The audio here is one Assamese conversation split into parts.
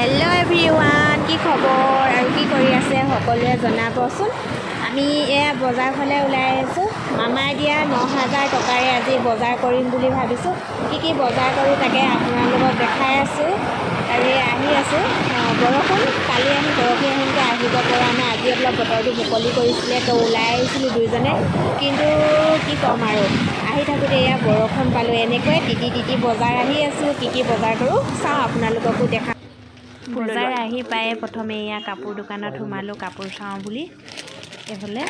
হেল্ল' এভৰিৱান, কি খবৰ আৰু কি কৰি আছে সকলোৱে জনাবচোন। আমি এয়া বজাৰ ফালে ওলাই আহিছোঁ। মামাই দিয়া 9000 টকাৰে আজি বজাৰ কৰিম বুলি ভাবিছোঁ। কি কি বজাৰ কৰোঁ, তাকে আপোনালোকক দেখাই আছোঁ আৰু এই আহি আছোঁ। বৰষুণ কালি আহি পৰহি আহিমগৈ, আহিব পৰা নাই। আজি অলপ বতৰটো মুকলি কৰিছিলে, তো ওলাই আহিছিলোঁ দুইজনে। কিন্তু কি ক'ম আৰু, আহি থাকোঁতে এয়া বৰষুণ পালোঁ। এনেকৈ তিতি তিতি বজাৰ আহি আছোঁ। কি কি বজাৰ কৰোঁ চাওঁ, আপোনালোককো দেখা। বজাৰ আহি পায়ে প্ৰথমে এয়া কাপোৰ দোকানত সোমালোঁ, কাপোৰ চাওঁ বুলি। এইফালে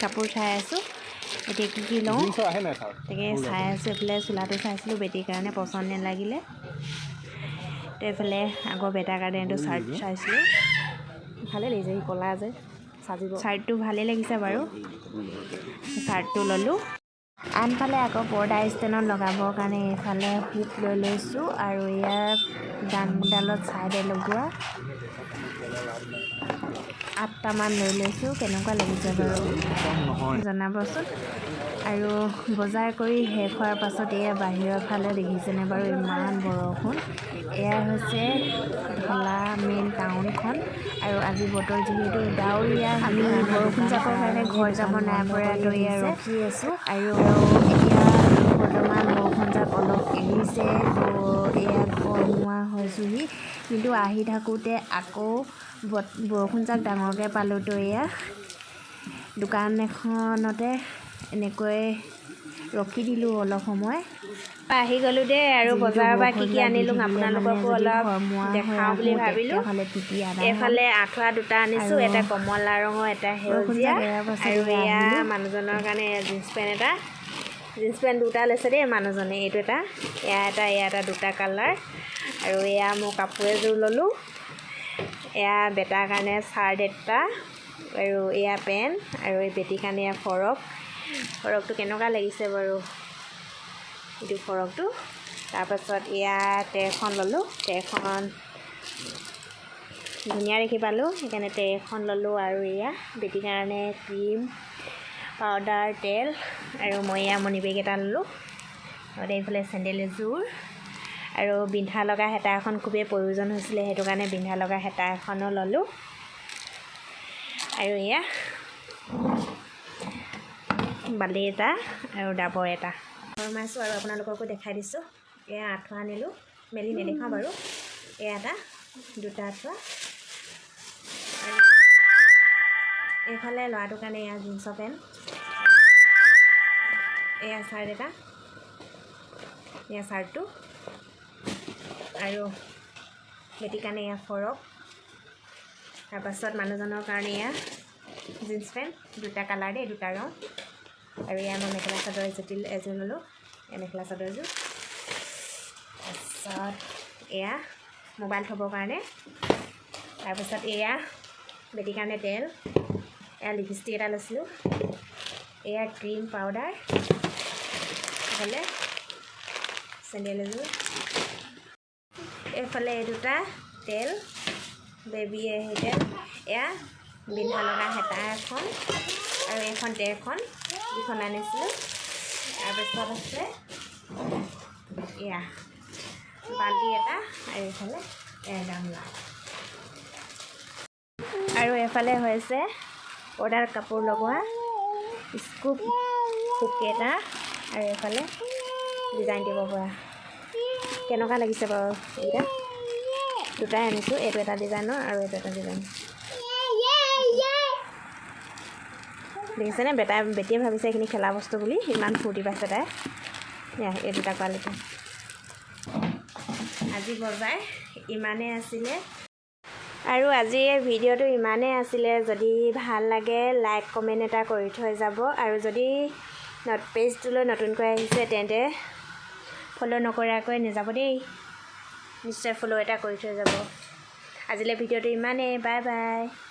কাপোৰ চাই আছোঁ। এতিয়া কি কি লওঁ, জিন্সৰ আহে নাই ছাৰ? তাকে চাই আছোঁ। এইফালে চোলাটো চাইছিলোঁ, বেটীৰ কাৰণে পচন্দ নালাগিলে। তো এইফালে আগৰ বেটাৰ কাৰণে এইটো চাৰ্ট চাইছিলোঁ। ভালে লাগিছে, সি ক'লা যে সাজিব। চাৰ্টটো ভালেই লাগিছে বাৰু, চাৰ্টটো ল'লোঁ। আনফালে আকৌ পৰ্দা ষ্টেণ্ডত লগাবৰ কাৰণে এইফালে হুক লৈ লৈছোঁ আৰু ইয়াৰ দামডালত ছাইডে লগোৱা 8টামান লৈ লৈছোঁ। কেনেকুৱা লাগিছে বাৰু কম নহয়। জনাবচোন। আৰু বজাৰ কৰি শেষ হোৱাৰ পাছত এয়া বাহিৰৰ ফালে দেখিছেনে বাৰু ইমান বৰষুণ? এয়া হৈছে ঢলা মেইন টাউনখন। আৰু আজি বতৰ যিহেতু ডাৱৰীয়া, আমি বৰষুণ জাকৰ কাৰণে ঘৰ যাব নাই পৰা, তো এয়া ৰখি আছোঁ। আৰু এতিয়া বৰ্তমান বৰষুণ জাক অলপ এৰিছে, তো এয়া ঘৰমুৱা হৈছোঁহি। কিন্তু আহি থাকোঁতে আকৌ বৰষুণ জাক ডাঙৰকৈ পালোঁ, তো এয়া দোকান এখনতে এনেকৈ ৰখি দিলোঁ অলপ সময়। আহি গ'লোঁ দেই। আৰু বজাৰৰ পৰা কি কি আনিলোঁ, আপোনালোককো অলপ দেখাওঁ বুলি ভাবিলোঁ। এইফালে আঁঠুৱা দুটা আনিছোঁ, এটা কমলা ৰঙৰ, এটা সেউজীয়া। আৰু এয়া মানুহজনৰ কাৰণে জিন্স পেণ্ট এটা, জিন্স পেণ্ট দুটা লৈছে দেই মানুহজনে। এইটো এটা, এয়া এটা, এয়া এটা, দুটা কালাৰ। আৰু এয়া মোৰ কাপোৰ এযোৰ ল'লোঁ। এয়া বেটাৰ কাৰণে চাৰ্ট এটা আৰু এয়া পেণ্ট আৰু এই বেটীৰ কাৰণে এয়া ফৰক। ফৰকটো কেনেকুৱা লাগিছে বাৰু? এইটো ফৰকটো। তাৰপাছত এয়া ট্ৰেখন ল'লোঁ। ট্ৰেখন ধুনীয়া দেখি পালোঁ, সেইকাৰণে ট্ৰে এখন ল'লোঁ। আৰু এয়া বেটীৰ কাৰণে ক্ৰীম, পাউদাৰ, তেল আৰু মই এয়া মানি বেগ এটা ল'লোঁ। লগতে এইফালে চেণ্ডেল এযোৰ আৰু বিন্ধা লগা হেতা এখন খুবেই প্ৰয়োজন হৈছিলে, সেইটো কাৰণে বিন্ধা লগা হেতা এখনো ল'লোঁ। আৰু এয়া বালি এটা আৰু ডাবৰ এটা ফৰমাইছোঁ আৰু আপোনালোককো দেখাই দিছোঁ। এয়া আঁঠুৱা আনিলোঁ, মেলি নেদেখাওঁ বাৰু। এয়া এটা, দুটা আঁঠুৱা। আৰু এইফালে ল'ৰাটোৰ কাৰণে এয়া জিন্সৰ পেণ্ট, এয়া চাৰ্ট এটা, এয়া চাৰ্টটো আৰু বেটীৰ কাৰণে এয়া ফৰক। তাৰপাছত মানুহজনৰ কাৰণে এয়া জিন্স পেণ্ট, দুটা কালাৰ দেই, দুটা ৰং। আৰু এয়া মই মেখেলা চাদৰ এজুতি এযোৰ ল'লোঁ, এয়া মেখেলা চাদৰ এযোৰ। তাৰপিছত এয়া মোবাইল থ'বৰ কাৰণে। তাৰপিছত এয়া বেটীৰ কাৰণে তেল, এয়া লিপষ্টিক এটা লৈছিলোঁ, এয়া ক্ৰীম, পাউদাৰ, এইফালে চেণ্ডেল এযোৰ, এইফালে এই দুটা তেল, বেবীয়ে সেই তেল, এয়া বিন্ধা লগা হেতা এখন আৰু এইখন ট্ৰেখন যিখন আনিছিলোঁ। তাৰপিছত আছে এয়া বাল্টি এটা আৰু এইফালে এয়া গামলা। আৰু এইফালে হৈছে পৰ্দাৰ কাপোৰ লগোৱা স্কুপ হুক এটা আৰু এইফালে ডিজাইন দিব পৰা। কেনেকুৱা লাগিছে বাৰু এইকেইটা? দুটাই আনিছোঁ, এইটো এটা ডিজাইনৰ আৰু এইটো এটা ডিজাইন। দেখিছেনে? বেটাই বেটীয়ে ভাবিছে এইখিনি খেলা বস্তু বুলি, ইমান ফূৰ্তি পাইছে তাই। এয়া এই দুটা কোৱালিটি। আজি বজাৰ ইমানেই আছিলে আৰু আজি এই ভিডিঅ'টো ইমানেই আছিলে। যদি ভাল লাগে, লাইক কমেণ্ট এটা কৰি থৈ যাব। আৰু যদি পেজটোলৈ নতুনকৈ আহিছে, তেন্তে ফ'ল' নকৰাকৈ নাযাব দেই, নিশ্চয় ফ'ল' এটা কৰি থৈ যাব। আজিলৈ ভিডিঅ'টো ইমানেই। Bye bye.